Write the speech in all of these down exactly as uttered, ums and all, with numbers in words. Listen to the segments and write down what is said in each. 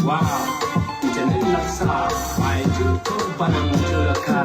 Wow, it's a little star. I do too, but I'm too the car.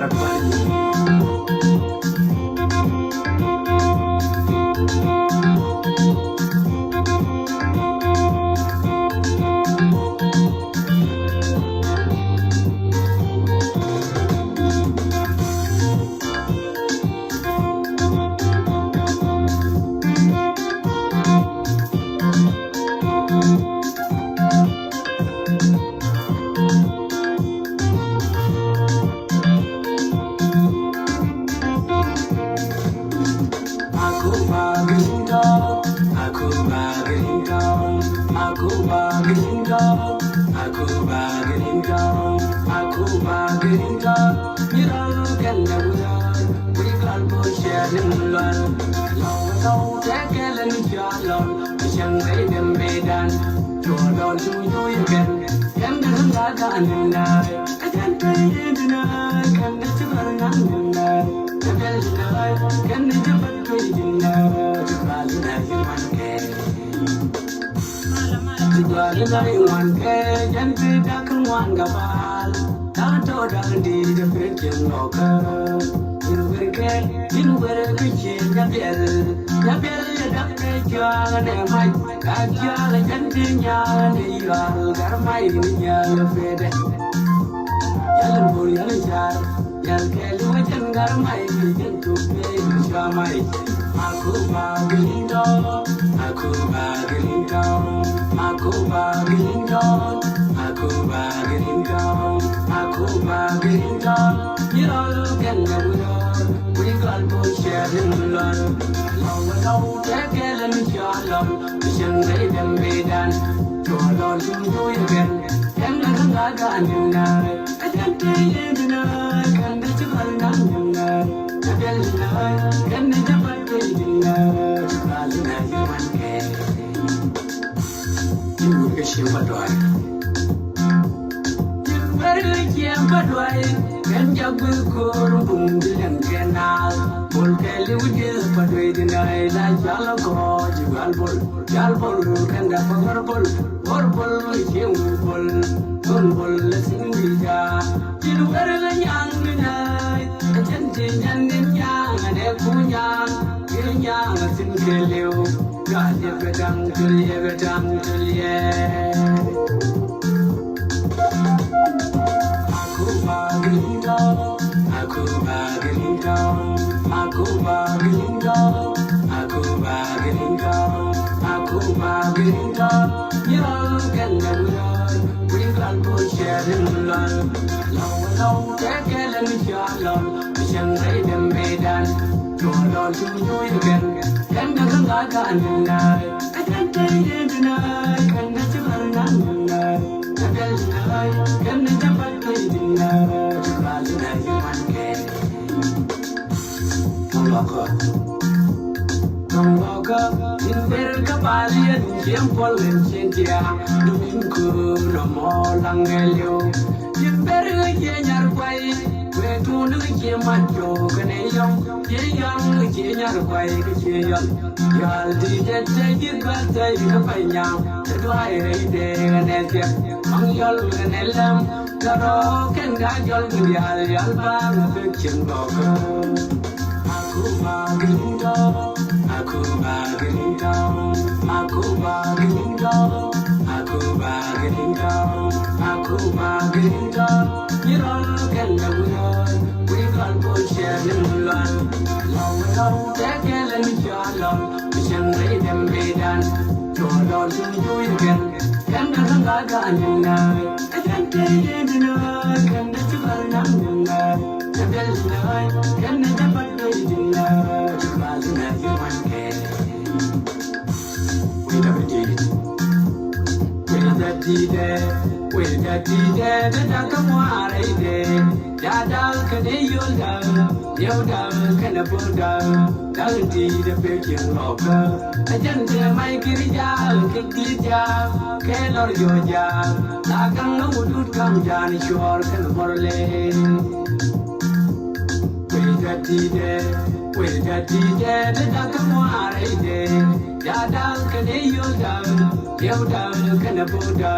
Yau da kɛnɛ boda,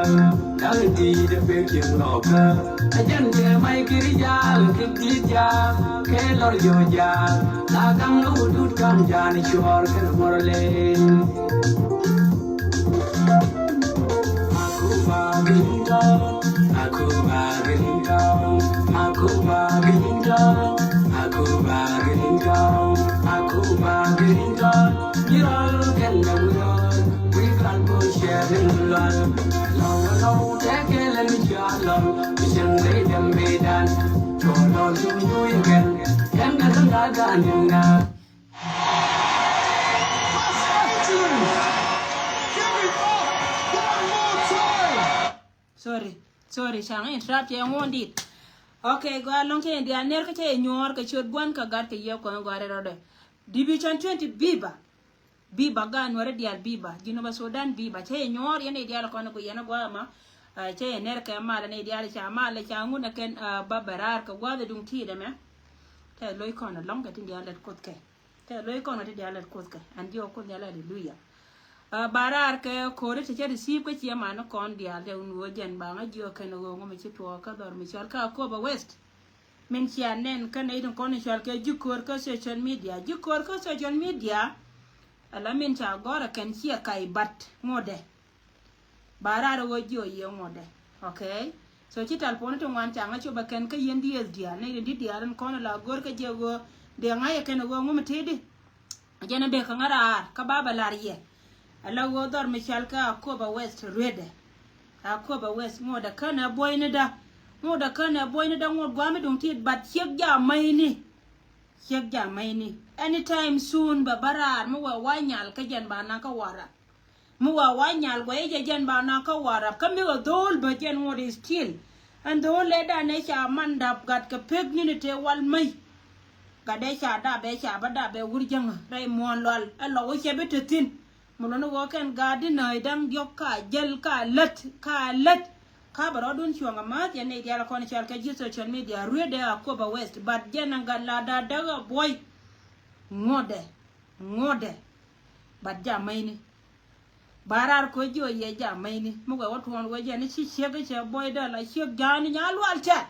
da̱ŋ di̱i̱t ɛ pek cieŋ rɔɔkä. Ɛ jɛn jɛ may kiri jaal kɛ ti̱i̱t jaal kɛ lɔr jɔɔ jaal. La gaŋ ni wudut kam jaan cuɔɔr kɛnɛ muɔr lɛ. Akuba gringo, akuba gringo, akuba gringo, akuba gringo, akuba gringo. Yirol kɛnɛ wurol, wi̱i̱ kal ko cɛ rin lɔl. Lɔw lɔw tɛ kɛlɛ ni ca lɔl, bi cɛn rɛy dɛm rɛy dan. Cuɔ lɔl yuyu yɛ kɛn, kɛn kɛ kɛn ka gan in na. Sorry, sorry, caŋ interrupt yɛ ŋuɔn dit. Okay, gɔaa lɔŋ cɛ yɛn diaal ner kä cɛ yɛ nyuɔɔr kɛ ciöt gua̱n kɛ gat kɛ yiëë kuɔ̱n gɔaa rɛl rɔɔdɛ. Division twenty, biba. Biba, gaat Nuäri diaal, biba. Jinubä Sudan, biba. Cɛ yɛ nyuɔɔr yɛn nɛy diaal kɔn ku yɛn ɛ gua̱a̱th ɛmɔ. Ah, cɛ yɛ ner kɛ mal, nɛy diaal ca mal, ca ŋun ɛ kɛn, ah, ba bɛ raar kɛ gua̱a̱th ɛ duŋ ti̱i̱t ɛmɛ. Tɛ lo̱c kɔn ɛlɔ̱ŋ kɛ tin diaal lɛt Kuoth kɛ. Tɛ lo̱c kɔn kä ti diaal lɛt Kuoth kɛ. Ɛn jiök Kuoth Nhial, aleluya. Ah, ba raar kɛ ko̱ri ti cɛ receive kä ciɛ man kɔn diaal tɛ wun ɣöö jɛn ba ŋa jiök kɛn ɣöö ŋɔ mi ci tuɔɔk kä dhɔr mi cɔal kä Akobo West. Min cia nɛn kä nɛy tin kɔn cɔal kɛ ji̱ ko̱r kä social media. Ji̱ ko̱r kä social media. Ala min ca gɔr ɛ kɛn ciɛ kay bat ŋuɔdɛ. Ba raar ɣöö jiɔ yiëë ŋuɔ̱tdɛ. Okay. So ci tal puɔ̱ni ti ŋuan ca ŋäc cop ɛ kɛn kä yɛn diëëth diaal, ni rin di̱t diaal in kɔn la go̱r kä jiɛ ɣöö dee ŋa̱c ɛ kɛn ɣöö ŋumi tëëdi. Jɛn ɛ bek kä ŋa̱ raar kä ba bɛ lar yɛ. Ala ɣöö dhɔr mi cal kä Akobo West ruetdɛ. Akobo West ŋuɔ̱tdɛ känɛ buɔ̱ynidä. Ŋuɔ̱tdɛ känɛ buɔ̱ynidä, ŋuɔ̱t gua̱a̱mi duŋ ti̱i̱t, but ciek ja̱ mäcni. Ciek ja̱ mäcni. Anytime soon bɛ bä raar mi wɛ wa nyal kä jɛn ba naŋ kä Warap. Mi wa wa nyal guɛy jɛ jɛn ba na kä Warap. Kä mi wä dho̱o̱l bä jɛn ŋuɔ̱t is still. Ɛn dho̱o̱l lɛ dan ɛ ca man dap gat kɛ pek ni ni te wal mäc. Gat ɛ ca dap ɛ ca bä dap ɛ wur jäŋä rɛy muɔ̱ɔ̱n lual. Ɛ lɔ wä cɛ bi te thi̱n. Mi luni wä kɛn gat di nääc da̱ŋ diɔ̱k ka jäl ka lät ka lät. Ka bɛ rɔɔdun cuɔ̱ŋ amäth yɛn nɛy diaal kɔn cɔal kɛ ji̱ social media ruetdɛ Akobo West. But jɛn ɛn gat la da̱a̱ däk ɛ buɔy. Ŋuɔ̱tdɛ. Ŋuɔ̱tdɛ. But ja̱ mäcni. Ba raar ko̱ ji̱ ɔ yɛ ja̱ mäcni. Mi wɛ wä tuɔɔn wee jɛ ni ci ciek cɛ buɔy dee la ciek ja̱a̱ni Nyalual tɛ.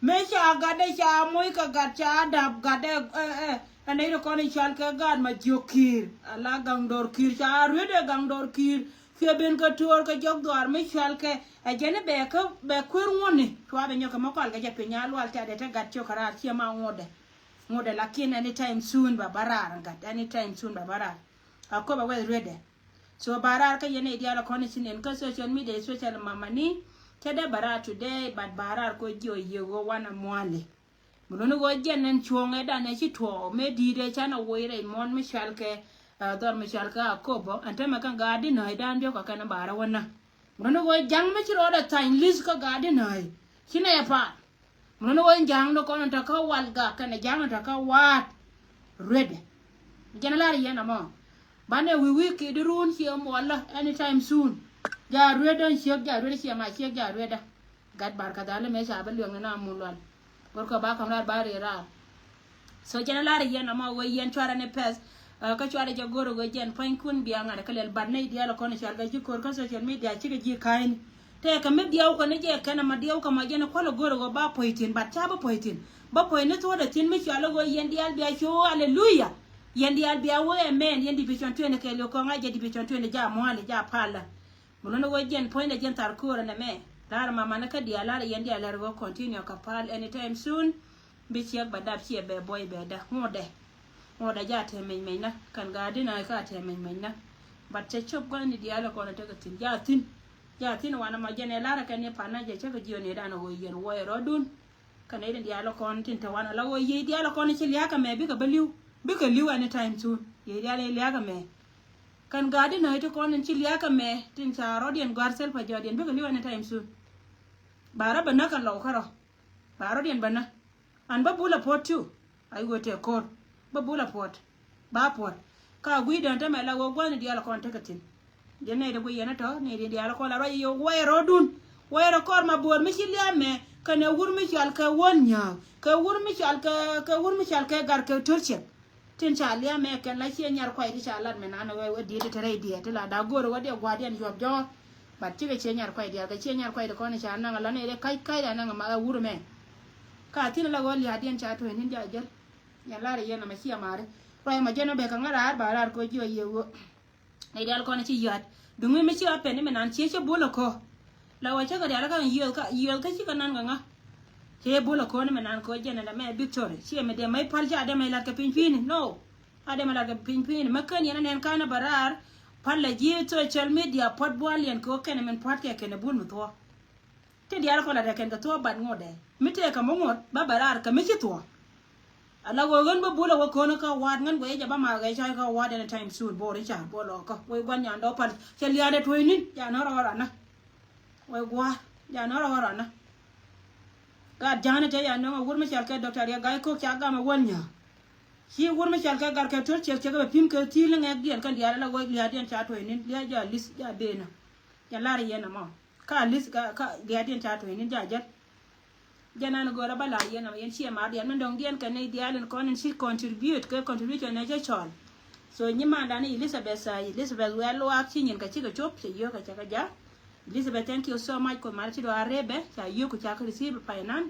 Mëë ca gatdɛ ca moc kɛ gat ca dap gatdɛ, ɛ, ɛ, ɛ nɛy ti kɔn i̱ cɔal kɛ gaat ma jiök ki̱i̱r. Ala gaŋ dɔɔr ki̱i̱r ca ruetdɛ gaŋ dɔɔr ki̱i̱r. Cuɛ ben kɛ to̱o̱r kɛ jɔk dhuaar mi cɔal kɛ. Ɛ jɛn i̱ bɛ kä bɛ kueer ŋuɔ̱tni. Cua bɛ nyɔk kɛ mi kɔal kɛ jɛ piny Nyalual tɛ dee te gat ciök kɛ raar ciɛ ma ŋuɔ̱tdɛ. Ŋuɔ̱tdɛ lakin anytime soon ba ba raar gat, anytime soon ba ba raar. Akobo West ruetdɛ. So ba raar kä yɛn nɛy diaal kɔn i̱ ci nɛn kä social media, especially mamani. Cɛ dee ba raar today, but ba raar kɔ jiɔ yiëë ɣöö wanɛ mua̱a̱li. Mi luni ɣöö jɛn ɛn cuɔ̱ŋ ɛ dan ɛ ci tuɔɔk mëë di̱i̱t ɛ canɛ woc rɛy muɔ̱ɔ̱n mi cɔal kɛ, ah, dhɔr mi cɔal kɛ Akobo. Ɛn tämɛ kɛn gaat di nääc dan diɔ̱k kɛ kɛn ɛ ba rɔ wä nä. Mi luni ɣöö ja̱ŋ mi ci rɔɔdɛ thany li̱th kä gaat di nääc. Ci nɛ ɛ paal. Mun ni wä ja̱a̱ŋ ni kɔn in takä wal gak kɛnɛ ja̱a̱ŋ in takä wa̱a̱t. Ruetdɛ. Jɛn lar yɛn ɛmɔ. Banɛ wi̱i̱ wi̱i̱ kiɛ di ruun ciɛ muɔlä anytime soon. Ja̱a̱ ruetdä in ciek ja̱a̱ ruetdä ciɛ ma ciek ja̱a̱ ruetdä. Gat bar kɛ dhali mëë ca bi luɛŋni na mun lual. Go̱rkɛ ba ka̱m raar ba rëë raar. So jɛn lar yɛn ɛmɔ wee yɛn cuarɛ ni pɛth. Kä cuarɛ jɛ go̱r wee jɛn pua̱nykun bia ŋa̱t kä lɛl bat nɛy diaal kɔn cual kɛ ji̱ ko̱r kä social media cikɛ ji̱ ka̱a̱cni. Tëëkɛ mi diɛw kɛ ni jɛ kɛn ɛmɔ diɛw kɛ mɔ jɛn kualɛ go̱r ɣöö ba puɔ̱c thi̱n, but ca bi puɔ̱c thi̱n. Ba puɔ̱c ni thuɔ̱ɔ̱dɛ thi̱n mi cual ɣöö yɛn diaal bia cu aleluya. Yɛn diaal bia wee amen, yɛn division twenty kɛ li̱w kɔŋ a jɛ division twenty ja mua̱a̱li ja palä. Mi luni ɣöö jɛn puɔ̱nydɛ jɛn thar köörä nɛmɛ. La̱r mamani kä diaal la̱r yɛn diaal lɛr ɣöö continue kɛ pal anytime soon. Bi ciɛk bɛ dap ciɛ bɛ buɔy bɛ dä ŋuɔ̱tdɛ. Ŋuɔ̱tdɛ ja tɛm mɛny mɛny na kɛn gaat di na ka tɛm mɛny mɛny na. But cɛ cop gua̱n di diaal kɔn tekɛ thi̱n ja thi̱n. Ja thi̱n wanɛ ma jɛn ɛ la̱rä kɛn ni pan na jɛ cä kɛ jiɔni dan ɣöö yɛn wuɔyɛ rɔɔdun. Kɛn ni diaal kɔn tin te wanɛ la ɣöö yiey diaal kɔn ci lia̱a̱ kɛ mɛ bikɛ bä li̱w. Bikɛ li̱w anytime soon. Yiey diaal i̱ lia̱a̱ kɛ mɛ. Kɛn gaat di na iti kɔn in ci lia̱a̱ kɛ mɛ tin ca rɔɔdiɛn gɔ̱a̱r self a jɔɔdiɛn bikɛ li̱w anytime soon. Ba rɔ bɛ nä kɛn lɔw kärɔ. Ba rɔɔdiɛn bɛ nä. An bä bul a puɔt too. Ay ɣöö tëë ko̱r bä bul a puɔt. Ba puɔt. Ka gui̱dään tämɛ la ɣöö gua̱thni diaal kɔn tekɛ thi̱n. Jɛ nɛy ti guic yɛn a tɔ̱ nɛy ti diaal kɔn la ruac yɛ ɣöö wɛy rɔɔdun. Wɛy rɔ kɔr ma bo̱o̱r mi ci lia̱a̱ mɛ kɛnɛ wur mi cɔal kɛ wän nyääk kɛ wur mi cɔal kɛ kɛ wur mi cɔal kɛ gar kɛ to̱r ciɛk. Tin ca liamɛ kɛn la ciɛ nyar kuay ti ca lat mɛ nan wɛ wɛ diet ti te rɛy diet ti la da go̱o̱r wä diɛ gua̱diɛn yuɔp jɔɔr. But cikɛ ciɛ nyar kuay diaal kɛ ciɛ nyar kuay ti kɔn ca naŋ a la nɛy dee kac kac a naŋ a ma a wur mɛ. Ka thin la wä lia̱a̱diɛn ca tuɔ̱c ni̱n ja jäl. Nyɛ lar yɛn a ma ciɛ mari ruac ma jɛn wä bɛ kɛ ŋa raar ba raar kɛ wä jiɔ yɛ wä. Nɛy diaal kɔn ci yɔ̱a̱t duŋ mi mi ci a pɛn ni mi nan ciɛ cɛ bol a kɔ. La wä cä kɛ diaal kä yiëël kä yiëël kä ci kɛ nan kɛ ŋa. Cɛ bol a kɔ ni mi nan kɔ jɛn ɛn dɛ mɛ Victoria ciɛ mi dee mɛ pal ca dee mɛ lat kɛ piny pi̱i̱ni no. A dee mɛ lat kɛ piny pi̱i̱ni mɛ kän yɛn a nɛn kan a bɛ raar. Pal la ji̱ social media puɔt bual yɛn kɛ wä kɛn min pua̱t kɛ kɛn a bul mi thuɔ̱k. Ti diaal kɔn la dee kɛn kɛ thuɔ̱k bat ŋot dee mi tëë kɛ mi ŋot ba bɛ raar kɛ mi ci thuɔ̱k. A la wee ɣän bä bul a wä ko̱n kä wa̱a̱t ŋän guɛy jɛ ba ma ɣɛy ca kä wa̱a̱t anytime soon. Bor i̱ ca bor lɔ kä wee gua̱n nyan dɔɔk pal cɛ lia̱a̱dɛ tuɔ̱cni. Ca nɔr ɣɔr anä wee gua̱a̱r ca nɔr ɣɔr anä. Gat ja̱a̱n ite ca nöŋ a wur mi cɔal kɛ doctor Riek Gai Kok ca gam a wän nyääk. Ci wur mi cɔal kɛ gat kɛ tuɔ̱l ciek ciek bɛ pi̱m kɛ thi̱i̱l ni ŋɛk diɛn kän diaal a la wee lia̱a̱diɛn ca tuɔ̱cni lia̱a̱ jɛ a li̱th jɛ a beenä. Ca la̱r yɛn ɛmɔ. Ka li̱th ka, ka lia̱a̱diɛn ca tuɔ̱cni jɛ a jäl. Jɛn an go̱o̱rä bä la̱r yɛn ɛmɔ yɛn ciɛ ma̱a̱r diɛn min dɔ̱ŋ diɛn kɛ nɛy diaal in kɔn in ci contribute kɛ contribution nɛ cä cɔl. So nyi mandan ni Elizabeth, uh, Elizabeth wɛl luaak ci nyin kɛ cikɛ cop cɛ yio̱o̱k kɛ cɛ kɛ ja̱. Elizabeth, thank you so much kɔ mar ci dɔ̱ a rep bɛ ca yio̱o̱k ku ca kɛ receive finance.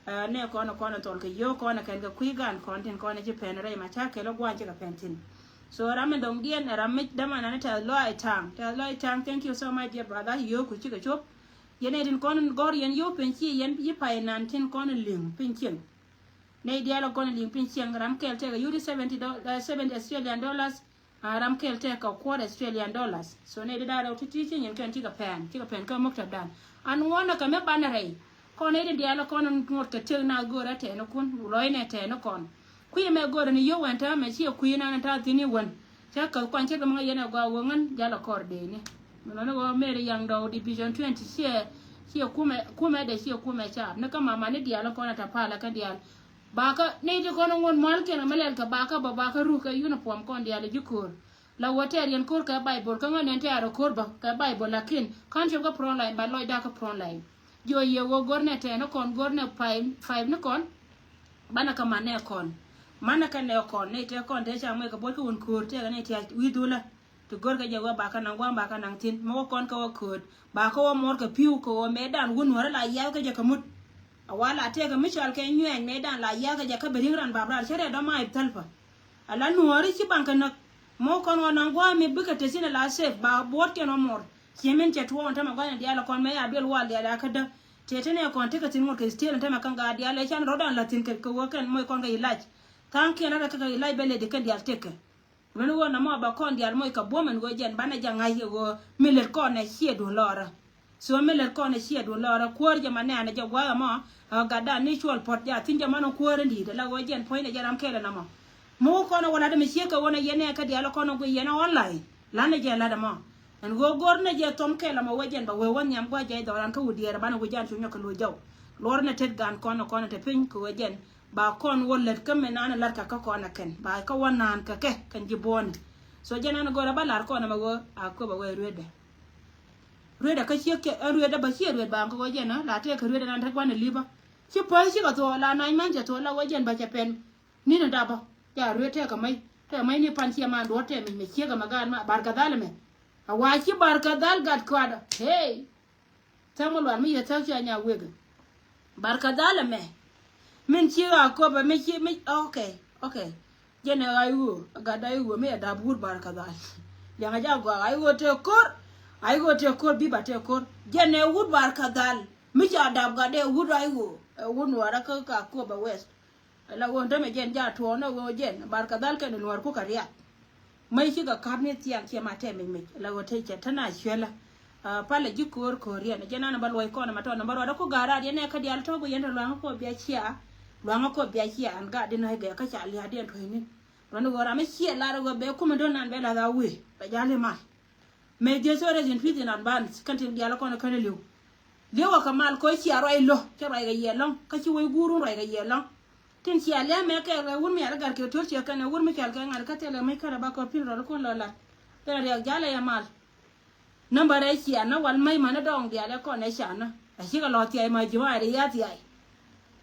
Uh, nɛ kɔn kɔn thɔl kɛ yio̱o̱k kɔn kɛn kɛ kui̱ gan kɔn tin kɔn ci pɛn rɛy ma ca kɛl ɔ guan cikɛ pɛn tin. So ram mi dɔŋ diɛn ram mi däman ani tɛth lɔac taŋ tɛth lɔac taŋ. Thank you so much dear brother yio̱o̱k ku cikɛ cop. Yɛn ɛ tin kɔn gɔr yɛn yio̱o̱k piny ci yɛn yi pay nan tin kɔn liŋ piny cieŋ. Nɛy diaal ɔ kɔn liŋ piny cieŋ ram kɛl tɛk a yio̱o̱k ti seventy do-, uh, seventy Australian dollars. A ram kɛl tɛk kɛ kuɔt Australian dollars. So nɛy di da̱a̱ rɛw ti̱ti̱ ci nyin kɛn cikɛ pɛn cikɛ pɛn kä muktab dan. An ŋuɔ̱n ɛ kɛ mi banɛ rɛy kɔn nɛy di diaal kɔn ŋuɔ̱t kɛ tëk na go̱o̱rɛ tɛɛni kun lɔcnɛ tɛɛni kɔn. Kui̱ mɛ go̱o̱rɛ ni yio̱w ɛn täämɛ ciɛ kui̱ nan ɛn ta̱a̱ thi̱n i̱ wän. Cä käth kuany cä kɛ mi ŋäc yɛn ɛ gɔaa wä ŋän jalɛ kɔr dee ni. Mi lɔni wä Mary Young Dɔw division twenty ciɛ ciɛ kumɛ kumɛ dee ciɛ kumɛ caap ni kä mama ni diaal kɔn ɛ tɛ palä kä diaal. Bakä nɛy ti kɔn ŋuɔ̱t mualkiɛn kɛ mi lɛl kɛ bakä bä bakä ruk kɛ uniform kɔn diaal ji̱ ko̱r. La wä tɛɛr yɛn ko̱r kɛ Baibol kä ŋäc nɛn tɛɛr ɛ ko̱r bä kɛ Baibol lakin ka̱n cop kä front line ba lɔcda kä front line. Jiɔ yɛ wä go̱r nɛ tɛɛr ni kɔn go̱r nɛ five, five ni kɔn. Banɛ kä man nɛ kɔn manɛ kɛ nɛ kɔn nɛy tɛɛr kɔn tɛɛr ca ŋuɛc kɛ buɔt kä wun ko̱r tɛɛr kɛ nɛy tɛɛr wi̱i̱ dhulä. Ti go̱r kɛ jɛ wä ba kä naŋ gua̱a̱m ba kä naŋ thi̱n mi wä kɔn kɛ wä kööt ba kä wä muɔr kɛ pi̱w kɛ wä mëë dan wun nuɔ̱ɔ̱rä la yiath kä jɛ kä mut. A wa la tëëk kɛ mi cɔal kɛ nyuɛɛny mëë dan la yiath kä jɛ kä bɛ ri̱ŋ ran bap ran cä rɛɛ dɔ̱ ma ip thäl pä. A la nuɔ̱ɔ̱ri ci baŋ kɛ näk mi wä kɔn wä naŋ gua̱a̱m mi bikɛ te thi̱n a la sef ba buɔ̱ɔ̱t kɛn wä muɔr. Ci min cɛ tuɔɔk ɛn tämɛ gua̱a̱m diaal kɔn mëë a duel wal diaal a kä däk. Tëë te nɛ kɔn tekɛ thi̱n ŋot kɛ still ɛn tämɛ kä gaat diaal ɛ can rɔ̱dan la thi̱n kɛ kɛ wä kɛn moc kɔn kɛ ilac. Tha̱a̱ŋ kiɛn rɔ̱dan kä kɛ ilac bɛ lɛ di kɛn diaal tekɛ. Mɛn ɣöö nɔmɔ bɛ kɔn diaal moc kɛ buɔ̱m ɛn ɣöö jɛn banɛ jɛ ŋa̱c kɛ ɣöö mi lät kɔn ɛ ciɛ duun lɔɔrä. So mi lät kɔn ɛ ciɛ duun lɔɔrä kuäär jɛ ma nɛ̈ɛ̈n ɛ jɛ gua̱a̱th ɛmɔ. Ɛ gatdan ni cuɔl puɔ̱t jɛ a thi̱n jɛ man ɔ kuäär in di̱i̱t ɛ la ɣöö jɛn puɔ̱nynɛ jɛ ram kɛl ɛn ɛmɔ. Mi wä kɔn ɛ wä lat ɛmɛ ciek kɛ wä nɛ yɛn ɛ kä diaal ɛ kɔn ɛ guic yɛn ɛ online. Lan ɛ jɛ lat ɛmɔ. Ɛn ɣöö go̱r nɛ jɛ thɔm kɛl ɛmɔ wä jɛn bɛ wee wä nhiam gua̱c jɛ dhɔran kä wä diɛɛr ɛ banɛ wä jɛ an cu nyɔk kɛ lo̱c jɔw. Luɔr nɛ tet gan kɔn ɛ kɔn ɛ te piny kɛ wä jɛn. Ba kɔn wä lät kä mi nan lat kä kä kɔn a kɛn ba kä wä naan kä kɛ kɛn ji̱ buɔ̱ni. So jɛn an gɔr a ba lar kɔn a ma wä a köp a wä ruet bɛ. Ruet a kä ciek cɛ ruet a ba ciɛ ruet ba kä wä jɛn a la tëë kä ruet a nan te guan a li̱pa. Ci päth ci kɛ thuɔɔ la nac man cɛ thuɔɔ la wä jɛn ba cɛ pɛn. Ni̱n a dapä ca ruet tëë kä mäc tëë mäc ni pan ciɛ man duɔ̱t tëë mic mɛ ciek a ma gaat ma bar kä dhal mɛ. A wa ci bar kä dhal gat kuadä hey. Thäk mi lual mi yɛ thäk ca nya wek. Barkadhal ɛmɛ. Min ci ɣaa köpɛ mi ci mi okay, okay. Jɛn ɛ ɣaa i̱ ɣöö gat ɣaa i̱ ɣöö mi ɛ dap wut barkadhal. Liaŋ a ja gɔaa ɣaa i̱ ɣöö tëë ko̱r. Ɣaa i̱ ɣöö tëë ko̱r bi ba tëë ko̱r. Jɛn ɛ wut barkadhal mi ca dap gat ɛ wut ɣaa i̱ ɣöö ɛ wut nuɔɔrä kä ka köpɛ west. La ɣöö tämɛ jɛn ja tuɔɔk ni ɣöö jɛn barkadhal kɛn nuɔɔr kukɛ riak. Mäc cikɛ ka̱p ni thiaŋ ciɛ ma tɛm mic mic la ɣöö te cɛ te na cuɛlä. Palɛ ji̱ ko̱o̱r ko̱o̱r yɛn jɛn an ba luɔc kɔn ma tɔn ba ruɔdä ku ga̱a̱r raat yɛn ɛ kä diaal tɔ̱ ku yɛn te luaŋä kɔ bia cia. Luaŋä kɔ bia cia an gaat din ɣä gɛ kä ca lia̱a̱ diɛn tuɔ̱cni. Ruɔ̱n ɣöö ram mi ciɛ lar ɣöö bɛ kumɛ do̱n nan bɛ la̱th a wëë bɛ ja̱l i̱ mal. May this always in peace in advance kɛn tin diaal kɔn kɛn liw. Liw a kɛ mal kɔ cia ruac lo̱ cɛ ruac kɛ yɛ lɔ̱ŋ kä ci wec guurun ruac kɛ yɛ lɔ̱ŋ. Tin cia liɛmɛ kɛ wun mi al gat kɛ to̱r ciɛ kɛn wun mi cal kɛ ŋa̱t kä thilɛ mi kärɛ ba kɔ pin rɔl kun lɔ lat. Thilɛ riɛk jalɛ yɛ mal. Nambärɛ cia na wal mäc mani dɔɔŋ diaal ɛ kɔn ɛ ca na a cikɛ lɔ thiac ma ji̱ ma ɛ ri ya thiac.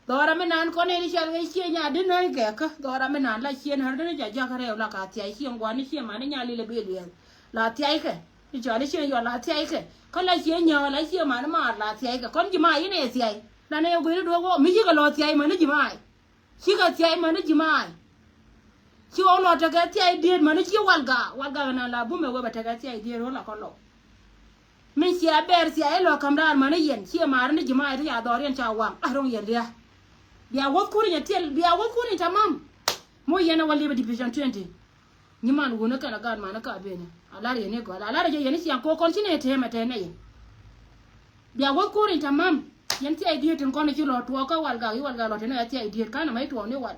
Dhɔra mi nan kɔn in cɔal kɛ ciɛ nya di nöi kɛ kä. Dhɔra mi nan la ciɛ när di ni ca jak rɛw la ka thiay ciɛ ŋuan ni ciɛ man ni nya lilɛ bi liɛth. La thiay kɛ. Ni cɔal ni ciɛ yɔl la thiay kɛ. Kä la ciɛ nyɔɔl la ciɛ man ni maar la thiay kɛ. Kɔn ji̱ ma in ɛ thiay. La ni yɛ guini duɔk wä mi cikɛ lɔ thiay man ni ji̱ ma. Cikɛ thiay man ni ji̱ ma. Ci wä lɔ tekɛ thiay diet man ni ci walga. Walga nan la bumɛ wä bɛ tekɛ thiay diet wä la kɔn lɔ. Min cia bɛɛr cia ilɔ käm raar mäni yɛn cie maari ni ji̱ ma̱a̱ ti ca dhɔr yɛn ca waŋ a ro̱ŋ yɛn lia̱a̱. Bia wäth kuri nyɛ tiɛl bia wäth kuri nyɛ tamam. Mo yɛn a wä liep a division twenty. Nyi man wuni kɛn a gaat mani ka beni a lar yɛn ni gɔl a lar jɛ yɛn ni ciaŋ ko kɔn ci ni tɛmɛ tɛn nɛ yɛn. Bia wäth kuri nyɛ tamam. Yɛn cia idiet tin kɔn ci lɔ tuɔɔk kä wal gak yi wal gak lɔ tin a cia idiet kan a mɛ tuɔɔk ni wal.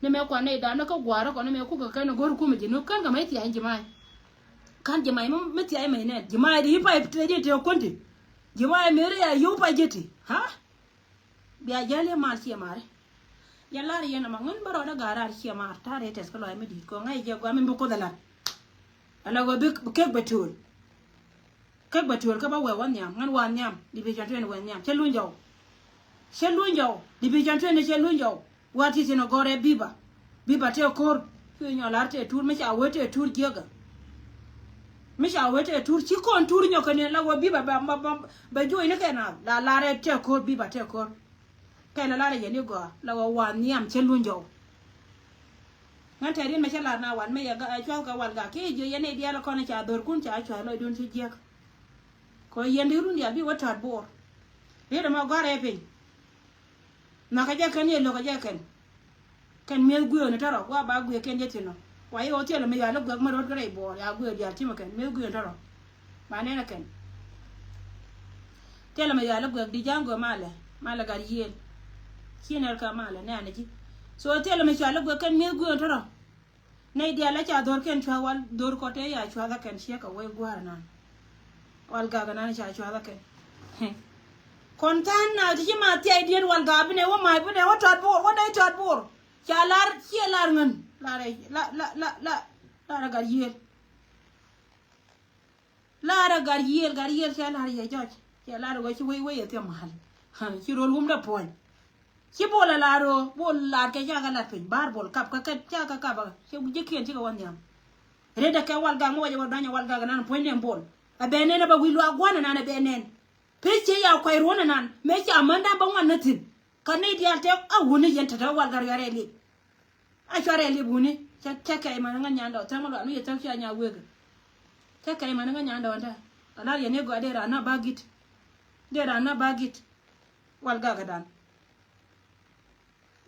Ni mɛ kuan nɛ idan ni kä gua̱a̱rä kɔn ni mɛ kukɛ kɛn a go̱r kumɛ ji̱ ni kän kɛ mɛ cia in ji̱ ma̱a̱. Kan ji̱ mac mi thia̱c mec nɛn ji̱ mac di i̱ pay tëë ji̱ tëë kuändi. Ji̱ mac mi ri a yio̱w pay ji̱ ti ha. Bia jäl yɛ mal ciɛ mari. Yɛ lar yɛn ama ŋän bä rɔɔdä ga̱a̱ raar ciɛ mar ta̱a̱ rɛy tɛth kä lɔaac mi di̱i̱t kɔ ŋa̱c jɛ gua̱a̱ mi bi kuoth ɛ lar. Ala gɔ bi kek bɛ tööl. Kek bɛ tööl kä bä wɛ wä nhiam ŋän wa nhiam division twenty wɛ nhiam cɛ luny jɔw. Cɛ luny jɔw division twenty cɛ luny jɔw. Wa ti thin ɔ gɔrɛ biba. Biba tɛ ko̱r. Cuɛ nyɔ lar tɛ tur mi ca wee tɛ tur jiäkä. Mi ca wee tɛ tur ci kɔn tur nyɔ kɛ ni la wee biba bɛ bɛ bɛ bɛ juɔy ni kɛ na la larɛ tɛ ko̱r biba tɛ ko̱r. Kɛ la larɛ yɛ ni gɔaa la wee wa nhiam cɛ luny jɔw. Ŋän tɛ rin mɛ cɛ lar na wan mɛ yɛ cuath kɛ wal gak ki jiö yɛ ni diaal kɔn ca dhorkun ca cuath lɔcdun ci jiäk. Kɛ yɛn di run diaal bi wä ta̱a̱t bo̱o̱r. Riet ɛmɔ gɔ̱a̱rɛ piny. Nhɔakä jɛ kɛn yɛ lo̱kä jɛ kɛn. Kɛn mi̱eth gui̱eeni tɔ̱rɔ wa ba gui̱eekiɛn jɛ thi̱n ɔ. Wa i̱ ɣöö thilɛ mi yuali guɛk mi ro̱t kä rɛy buɔɔr ya gui̱eek diaal ti̱mɛ kɛn mi̱eth gui̱eeni tɔ̱rɔ. Ba nɛn ɛ kɛn. Thilɛ mi yuali guɛk di ja̱a̱ŋ guɛ malɛ malɛ gat yiëël. Ci nɛr kä malɛ nɛɛni ji̱. So thilɛ mi cuali guɛk kɛn mi̱eth gui̱eeni tɔ̱rɔ. Nɛy diaal la ca dhorkiɛn cua̱th wal dhor kɔ te ya cua̱th ɛ kɛn ciek kɛ wec gua̱a̱r ɛnan. Wal gak ɛnan ca cua̱th ɛ kɛn. Kɔn tha̱a̱n na ti ci ma thiac diet wal gak binɛ wä mac binɛ wä tɔt bo̱o̱r wä nɛy tɔt bo̱o̱r. Ca lar ciɛ lar ŋän lar ɛ la la la la lar ɛ gat yiëël. Lar ɛ gat yiëël gat yiëël cɛ lar yɛ jɔc cɛ lar ɛ wä ci wec wec ɛ thiɛ mal. Ci rol wum dɛ puɔ̱ny. Ci bol a lar ɣöö bol lar kɛ cakɛ lat piny bar bol kap kä kɛn cakɛ kap a ci ji̱kiɛn cikɛ wä nhiam. Ret a kɛ wal gak mi wacɛ wä dɔ̱ny a wal gak nan puɔ̱ny nɛn bol a bɛ nɛn a bɛ wi̱i̱ luaak gua̱n anan a bɛ nɛn. Pec ci ya kuay ruɔ̱n anan mëë ca män dan bä ŋuan näthin. Kä ni diaal tɛk a wuni yɛn te te wal gak riɔrɛ lip. A cuarɛ lip wuni cɛ cɛ kɛy män ŋä nyandɔ thɛm luan mi yɛ thɛm cia nya wek. Cɛ kɛy män ŋä nyandɔ ɛn te a lar yɛn i̱ gɔaa dee ran na ba git. Dee ran na ba git. Wal gak dan.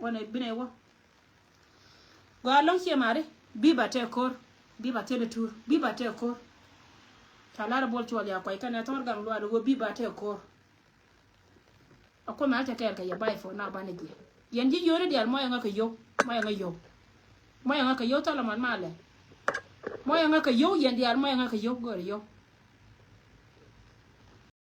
Wänɛ binɛ wä. Gɔaa lɔ̱ŋ ciɛ mari. Biba tɛ ko̱r. Biba thil itur biba tɛ ko̱r. Ca lar bol cuɔl ya kuay kɛnɛ thɔr gaŋ luaar wä biba tɛ ko̱r. A kuoth mɛ a cɛ kɛɛl kɛ yɛ bay for now banɛ jiɛ. Yɛn ji̱ yio̱o̱ni diaal mɔyɛ ŋä kɛ yio̱w mɔyɛ ŋä yio̱w. Mɔyɛ ŋä kɛ yio̱w thɔlɔ mɔn malɛ. Mɔyɛ ŋä kɛ yio̱w yɛn diaal mɔyɛ ŋä kɛ yio̱w go̱o̱rɛ yio̱w.